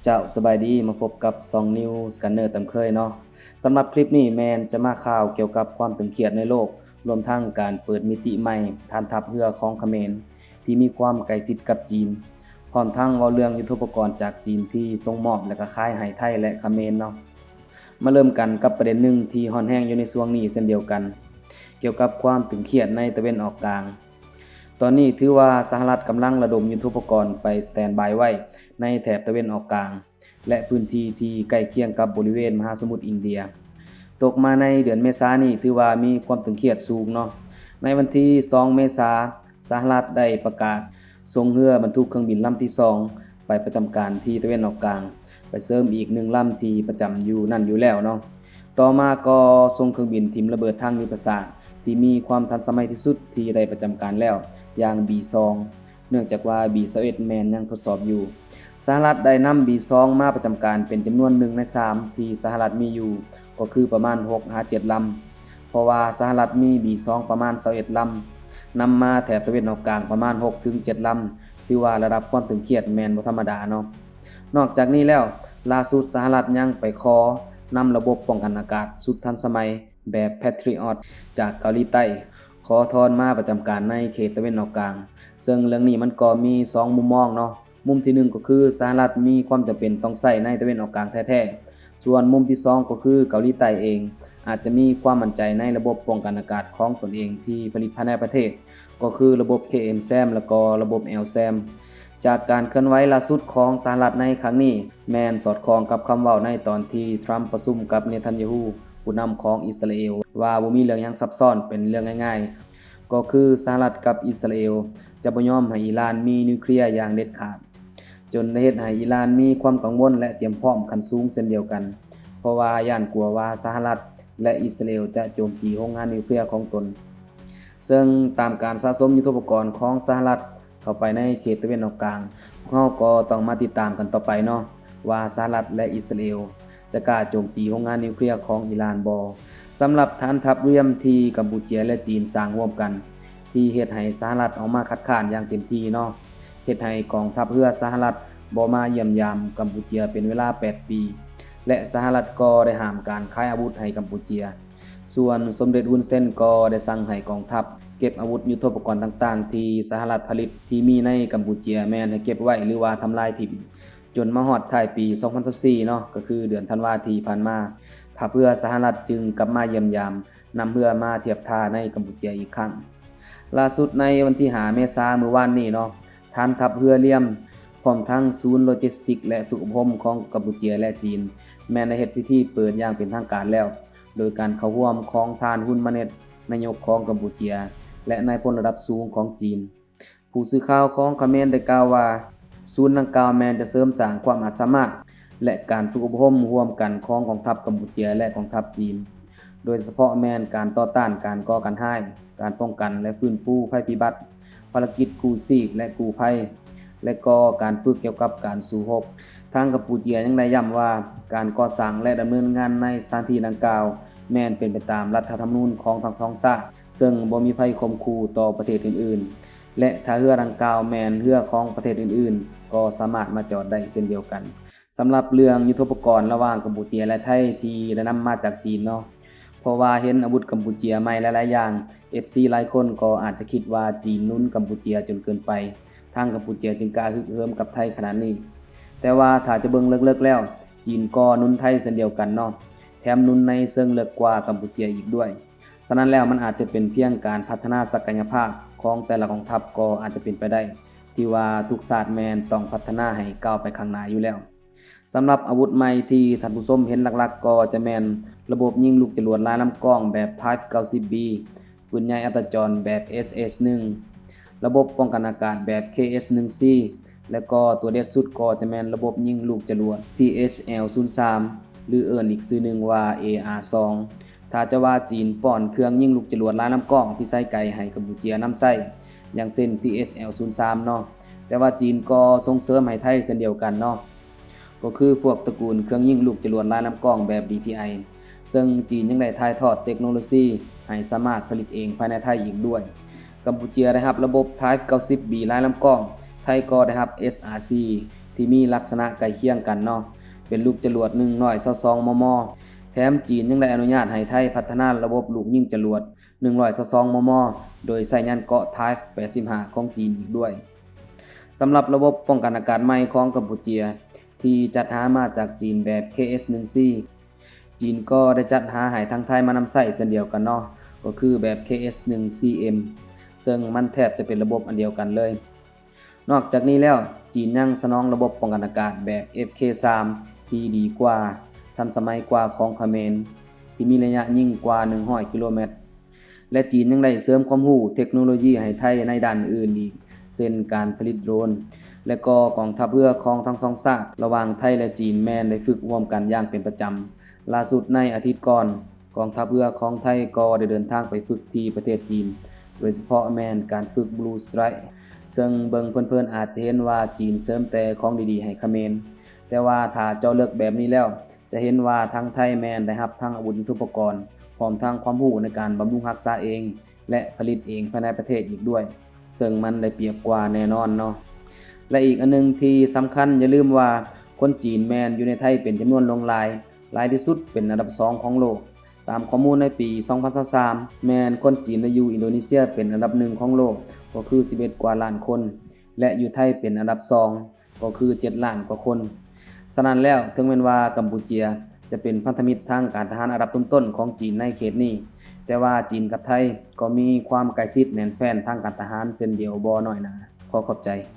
ເຈົ້າ ສະບາຍດີ ມາພົບກັບຊ່ອງ News Scanner ຕາມເຄີຍເນາະ. ສຳລັບຄລິບນີ້ແມ່ນຈະມາຂ່າວກ່ຽວກັບຄວາມຕຶງຄຽດໃນໂລກ, ລວມທັງການເປີດມິຕິໃໝ່ຖານທັບເຮືອຂອງຂະເໝນທີ່ມີຄວາມໃກ້ຊິດກັບຈີນ, ພ້ອມທັງເວົ້າເລື່ອງຍຸດໂທປະກອນຈາກຈີນທີ່ສົ່ງມອບ ແລະ ກະຂາຍໃຫ້ໄທ ແລະ ຂະເໝນເນາະ. ມາເລີ່ມກັນກັບປະເດັນໜຶ່ງທີ່ຮ້ອນແຮງຢູ່ໃນຊ່ວງນີ້ເຊັ່ນດຽວກັນ, ກ່ຽວກັບຄວາມຕຶງຄຽດໃນຕາເວັນອອກກາງ. ຕອນນີ້ຖືວ່າສະຫະລັດກຳລັງລະດົມຍຸດໂທປະກອນໄປສະແຕນບາຍໄວ້ໃນແຖບຕາເວັນອອກກາງ ແລະ ພື້ນທີ່ທີ່ໃກ້ຄຽງກັບບໍລິເວນມະຫາສະໝຸດອິນເດຍ. ຕົກມາໃນເດືອນເມສານີ້ຖືວ່າມີຄວາມຕຶງຄຽດສູງເນາະ. ໃນວັນທີສອງເມສາ, ສະຫະລັດໄດ້ປະກາດສົ່ງເຮືອບັນທຸກເຄື່ອງບິນລຳທີສອງໄປປະຈຳການທີ່ຕາເວັນອອກກາງ, ໄປເສີມອີກໜຶ່ງລຳທີ່ປະຈຳຢູ່ນັ້ນຢູ່ແລ້ວເນາະ. ຕໍ່ມາກໍສົ່ງເຄື່ອງບິນຖິ້ມລະເບີດທາງຍຸດທະສາດທີ່ມີຄວາມທັນສະໄໝທີ່ສຸດທີ່ໄດ້ປະຈຳການແລ້ວ ຢ່າງ ບີ ສອງ ເນື່ອງຈາກວ່າ ບີ ຊາວເອັດ ແມ່ນຍັງທົດສອບຢູ່. ສະຫະລັດໄດ້ນຳ ບີ ສອງ ມາປະຈຳການເປັນຈຳນວນໜຶ່ງໃນສາມທີ່ສະຫະລັດມີຢູ່, ກໍຄືປະມານຫົກຫາເຈັດລຳ, ເພາະວ່າສະຫະລັດມີ ບີ ສອງ ປະມານຊາວເອັດລຳ, ນຳມາແຖບຕາເວັນອອກກາງປະມານຫົກເຖິງເຈັດລຳ, ຖືວ່າລະດັບຄວາມຕຶງຄຽດແມ່ນບໍ່ທຳມະດາເນາະ. ນອກຈາກນີ້ແລ້ວ, ລ່າສຸດສະຫະລັດຍັງໄປຂໍນຳລະບົບປ້ອງກັນອາກາດສຸດທັນສະໄໝແບບ Patriot ຈາກເກົາຫຼີໃຕ້, ຂໍທອນມາປະຈຳການໃນເຂດຕາເວັນອອກກາງ. ເຊິ່ງເລື່ອງນີ້ມັນກໍມີສອງມຸມມອງເນາະ. ມຸມທີໜຶ່ງກໍຄືສະຫະລັດມີຄວາມຈຳເປັນຕ້ອງໃຊ້ໃນຕາເວັນອອກກາງແທ້ໆ. ສ່ວນມຸມທີສອງກໍຄືເກົາຫຼີໃຕ້ເອງອາດຈະມີຄວາມໝັ້ນໃຈໃນລະບົບປ້ອງກັນອາກາດຂອງຕົນເອງທີ່ຜະລິດພາຍໃນປະເທດ, ກໍຄືລະບົບ KM-SAM ແລ້ວກໍລະບົບ LSAM. ຈາກການເຄື່ອນໄຫວລ່າສຸດຂອງສະຫະລັດໃນຄັ້ງນີ້ ແມ່ນສອດຄ່ອງກັບຄຳເວົ້າໃນຕອນທີ່ Trump ປະຊຸມກັບ Netanyahu ຜູ້ນຳຂອງອິດສະຣາເອວ ວ່າບໍ່ມີເລື່ອງຫຍັງຊັບຊ້ອນ, ເປັນເລື່ອງງ່າຍໆ, ກໍຄືສະຫະລັດກັບອິດສະຣາເອວຈະບໍ່ຍອມໃຫ້ອີຣານມີນິວເຄລຍຢ່າງເດັດຂາດ, ຈົນໄດ້ເຮັດໃຫ້ອີຣານມີຄວາມກັງວົນ ແລະ ຕຽມພ້ອມຂັ້ນສູງເຊັ່ນດຽວກັນ, ເພາະວ່າຢ້ານກົວວ່າສະຫະລັດ ແລະ ອິດສະຣາເອວຈະໂຈມຕີໂຮງງານນິວເຄລຍຂອງຕົນ. ເຊິ່ງຕາມການສະສົມຍຸດໂທປະກອນຂອງສະຫະລັດເຂົ້າໄປໃນເຂດຕາເວັນອອກກາງ, ພວກເຮົາກໍຕ້ອງມາຕິດຕາມກັນຕໍ່ໄປເນາະ ວ່າສະຫະລັດ ແລະ ອິດສະຣາເອວຈະກ້າໂຈມຕີໂຮງງານນິວເຄລຍຂອງອີຣານບໍ່. ສຳລັບຖານທັບເຮືອທີ່ກຳປູເຈຍ ແລະ ຈີນສ້າງຮ່ວມກັນ ທີ່ເຮັດໃຫ້ສະຫະລັດອອກມາຄັດຄ້ານຢ່າງເຕັມທີ່ເນາະ, ເຮັດໃຫ້ກອງທັບເຮືອສະຫະລັດບໍ່ມາຢ້ຽມຢາມກຳປູເຈຍເປັນເວລາແປດປີ ແລະ ສະຫະລັດກໍໄດ້ຫ້າມການຂາຍອາວຸດໃຫ້ກຳປູເຈຍ. ສ່ວນສົມເດັດຮຸນເຊັນກໍໄດ້ສັ່ງໃຫ້ກອງທັບເກັບອາວຸດຍຸດໂທປະກອນຕ່າງໆທີ່ສະຫະລັດຜະລິດທີ່ມີໃນກຳປູເຈຍ ແມ່ນໃຫ້ເກັບໄວ້ ຫຼືວ່າທຳລາຍຖິ້ມ. ຈົນມາຮອດທ້າຍປີສອງພັນຊາວສີ່ເນາະ, ກໍຄືເດືອນທັນວາທີ່ຜ່ານມາ, ທັບເຮືອສະຫະລັດຈຶ່ງກັບມາຢ້ຽມຢາມ, ນຳເຮືອມາທຽບທ່າໃນກຳປູເຈຍອີກຄັ້ງ. ລ່າສຸດໃນວັນທີຫ້າເມສາມື້ວານນີ້ເນາະ, ຖານທັບເຮືອລຽມ ພ້ອມທັງສູນໂລຈິສຕິກ ແລະ ຝຶກອົບຮົມຂອງກຳປູເຈຍ ແລະ ຈີນ ແມ່ນໄດ້ເຮັດພິທີເປີດຢ່າງເປັນທາງການແລ້ວ, ໂດຍການເຂົ້າຮ່ວມຂອງທ່ານ ຮຸນ ມາເນັດ ນາຍົກຂອງກຳປູເຈຍ ແລະ ນາຍພົນລະດັບສູງຂອງຈີນ. ຜູ້ສື່ຂ່າວຂອງຂະເໝນໄດ້ກ່າວວ່າ, ສູນດັ່ງກ່າວແມ່ນຈະເສີມສ້າງຄວາມອາດສາມາດ ແລະ ການຝຶກອົບຮົມຮ່ວມກັນຂອງກອງທັບກຳປູເຈຍ ແລະ ກອງທັບຈີນ, ໂດຍສະເພາະແມ່ນການຕໍ່ຕ້ານການກໍ່ການຮ້າຍ, ການປ້ອງກັນ ແລະ ຟື້ນຟູໄພພິບັດ, ພາລະກິດກູ້ຊີບ ແລະ ກູ້ໄພ ແລະ ກໍການຝຶກກ່ຽວກັບການສູ້ຮົບ. ທາງກຳປູເຈຍຍັງໄດ້ຢ້ຳວ່າ ການກໍ່ສ້າງ ແລະ ດຳເນີນງານໃນສະຖານທີ່ດັ່ງກ່າວ ແມ່ນເປັນໄປຕາມລັດຖະທຳມະນູນຂອງທັງສອງຊາດ, ເຊິ່ງບໍ່ມີໄພຂົ່ມຂູ່ຕໍ່ປະເທດອື່ນໆ ແລະ ຖ້າເຮືອດັ່ງກ່າວແມ່ນເຮືອຂອງປະເທດອື່ນໆ ກໍສາມາດມາຈອດໄດ້ເຊັ່ນດຽວກັນ. ສຳລັບເລື່ອງຍຸດໂທປະກອນລະຫວ່າງກຳປູເຈຍ ແລະ ໄທທີ່ໄດ້ນຳມາຈາກຈີນເນາະ, ເພາະວ່າເຫັນອາວຸດກຳປູເຈຍໃໝ່ຫຼາຍໆຢ່າງ, ເອັຟຊີຫຼາຍຄົນກໍອາດຈະຄິດວ່າຈີນໜູນກຳປູເຈຍຈົນເກີນໄປ, ທາງກຳປູເຈຍຈຶ່ງກ້າຮຶກເຫີມກັບໄທຂະໜາດນີ້. ແຕ່ວ່າຖ້າຈະເບິ່ງເລິກໆແລ້ວ, ຈີນກໍໜູນໄທເຊັ່ນດຽວກັນເນາະ, ແຖມໜູນໃນເຊີງເລິກກວ່າກຳປູເຈຍອີກດ້ວຍ. ສະນັ້ນແລ້ວ ມັນອາດຈະເປັນພຽງການພັດທະນາສັກກະຍະພາບຂອງແຕ່ລະກອງທັບກໍອາດຈະເປັນໄປໄດ້ ທີ່ວ່າທຸກຊາດແມ່ນຕ້ອງພັດທະນາໃຫ້ກ້າວໄປຂ້າງໜ້າຢູ່ແລ້ວ. ສຳລັບອາວຸດໃໝ່ທີ່ທ່ານຜູ້ຊົມເຫັນຫຼັກໆ ກໍຈະແມ່ນລະບົບຍິງລູກຈະຫຼວດລາຍລຳກ້ອງແບບ Type ເກົ້າສິບ B, ປືນໃຫຍ່ອັດຕາຈອນແບບ ເອສເອສ ໜຶ່ງ, ລະບົບປ້ອງກັນອາກາດແບບ ເຄເອສ ໜຶ່ງ C ແລະ ກໍຕົວເດັດສຸດກໍຈະແມ່ນລະບົບຍິງລູກຈະຫຼວດ ພີເອັດເອັລ ສູນສາມ ຫຼື ເອີ້ນອີກຊື່ໜຶ່ງວ່າ ເອອາ ສອງ. ຖ້າຈະວ່າຈີນປ້ອນເຄື່ອງຍິງລູກຈະຫຼວດລາຍລຳກ້ອງພິໄສໄກໃຫ້ກຳປູເຈຍນຳໃຊ້, ຢ່າງເຊັ່ນ ພີເອັດເອັລ ສູນສາມ ເນາະ, ແຕ່ວ່າຈີນກໍສົ່ງເສີມໃຫ້ໄທເຊັ່ນດຽວກັນເນາະ, ກໍຄືພວກຕະກູນເຄື່ອງຍິງລູກຈະຫຼວດລາຍລຳກ້ອງແບບ ດີພີໄອ ເຊິ່ງຈີນຍັງໄດ້ຖ່າຍທອດເຕັກໂນໂລຊີໃຫ້ສາມາດຜະລິດເອງພາຍໃນໄທອີກດ້ວຍ. ກຳປູເຈຍໄດ້ຮັບລະບົບ Type ເກົ້າສິບ B ລາຍລຳກ້ອງ, ໄທກໍໄດ້ຮັບ ເອສອາຊີ ທີ່ມີລັກສະນະໃກ້ຄຽງກັນເນາະ ເປັນລູກຈະຫຼວດໜຶ່ງຮ້ອຍຊາວສອງ ມມ. ແຖມຈີນຍັງໄດ້ອະນຸຍາດໃຫ້ໄທພັດທະນາລະບົບລູກຍິງຈະຫຼວດໜຶ່ງຮ້ອຍຊາວສອງ ມມ ໂດຍໃຊ້ຍານເກາະ Type ແປດສິບຫ້າ ຂອງຈີນອີກດ້ວຍ. ສຳລັບລະບົບປ້ອງກັນອາກາດໃໝ່ຂອງກຳປູເຈຍ ທີ່ຈັດຫາມາຈາກຈີນແບບ ເຄເອສ ໜຶ່ງສີ່ ຈີນກໍໄດ້ຈັດຫາໃຫ້ທາງໄທມານຳໃຊ້ເຊັ່ນດຽວກັນເນາະ ກໍຄືແບບ ເຄເອສ ໜຶ່ງສີ່ເອັມ ເຊິ່ງມັນແທບຈະເປັນລະບົບອັນດຽວກັນເລີຍ. ນອກຈາກນີ້ແລ້ວ ຈີນຍັງສະໜອງລະບົບປ້ອງກັນອາກາດແບບ ເອັຟ ເຄ ສາມ ທີ່ດີກວ່າ, ທັນສະໄໝກວ່າຂອງຂະເໝນ ທີ່ມີໄລຍະຍິງກວ່າໜຶ່ງຮ້ອຍກິໂລແມັດ ແລະ ຈີນຍັງໄດ້ເສີມຄວາມຮູ້ເທັກໂນໂລຢີໃຫ້ໄທໃນດ້ານອື່ນອີກ ເຊັ່ນ ການຜະລິດໂດຣນ ແລະ ກໍກອງທັບເຮືອຂອງທັງສອງຊາດ ລະຫວ່າງໄທ ແລະ ຈີນ ແມ່ນໄດ້ຝຶກຮ່ວມກັນຢ່າງເປັນປະຈຳ. ລ່າສຸດໃນອາທິດກ່ອນ, ກອງທັບເຮືອຂອງໄທກໍໄດ້ເດີນທາງໄປຝຶກທີ່ປະເທດຈີນ, ໂດຍສະເພາະແມ່ນການຝຶກ Blue Strike ເຊິ່ງເບິ່ງເພີນໆອາດຈະເຫັນວ່າຈີນເສີມແຕ່ຂອງດີໆໃຫ້ຂະເໝນ, ແຕ່ວ່າຖ້າເຈາະເລິກແບບນີ້ແລ້ວ ຈະເຫັນວ່າທາງໄທແມ່ນໄດ້ຮັບທັງອາວຸດຍຸດໂທປະກອນ ພ້ອມທັງຄວາມຮູ້ໃນການບຳລຸງຮັກສາເອງ ແລະ ຜະລິດເອງພາຍໃນປະເທດອີກດ້ວຍ, ເຊິ່ງມັນໄດ້ປຽບກວ່າແນ່ນອນເນາະ. ແລະ ອີກອັນໜຶ່ງທີ່ສຳຄັນ, ຢ່າລືມວ່າຄົນຈີນແມ່ນຢູ່ໃນໄທເປັນຈຳນວນຫຼວງຫຼາຍ, ຫຼາຍທີ່ສຸດເປັນອັນດັບສອງຂອງໂລກ. ຕາມຂໍ້ມູນໃນປີສອງພັນຊາວສາມ ແມ່ນຄົນຈີນໄດ້ຢູ່ອິນໂດເນເຊຍເປັນອັນດັບໜຶ່ງຂອງໂລກ, ກໍຄືສິບເອັດກວ່າລ້ານຄົນ ແລະ ຢູ່ໄທເປັນອັນດັບສອງ ກໍຄືເຈັດລ້ານກວ່າຄົນ. ສະນັ້ນແລ້ວ, ເຖິງແມ່ນວ່າກຳປູເຈຍຈະເປັນພັນທະມິດທາງການທະຫານອັນດັບຕົ້ນໆຂອງຈີນໃນເຂດນີ້, ແຕ່ວ່າຈີນກັບໄທກໍມີຄວາມໃກ້ຊິດແໜ້ນແຟ້ນທາງການທະຫານເຊັ່ນດຽວບໍ່ໜ້ອຍໜາ. ຂໍຂອບໃຈ.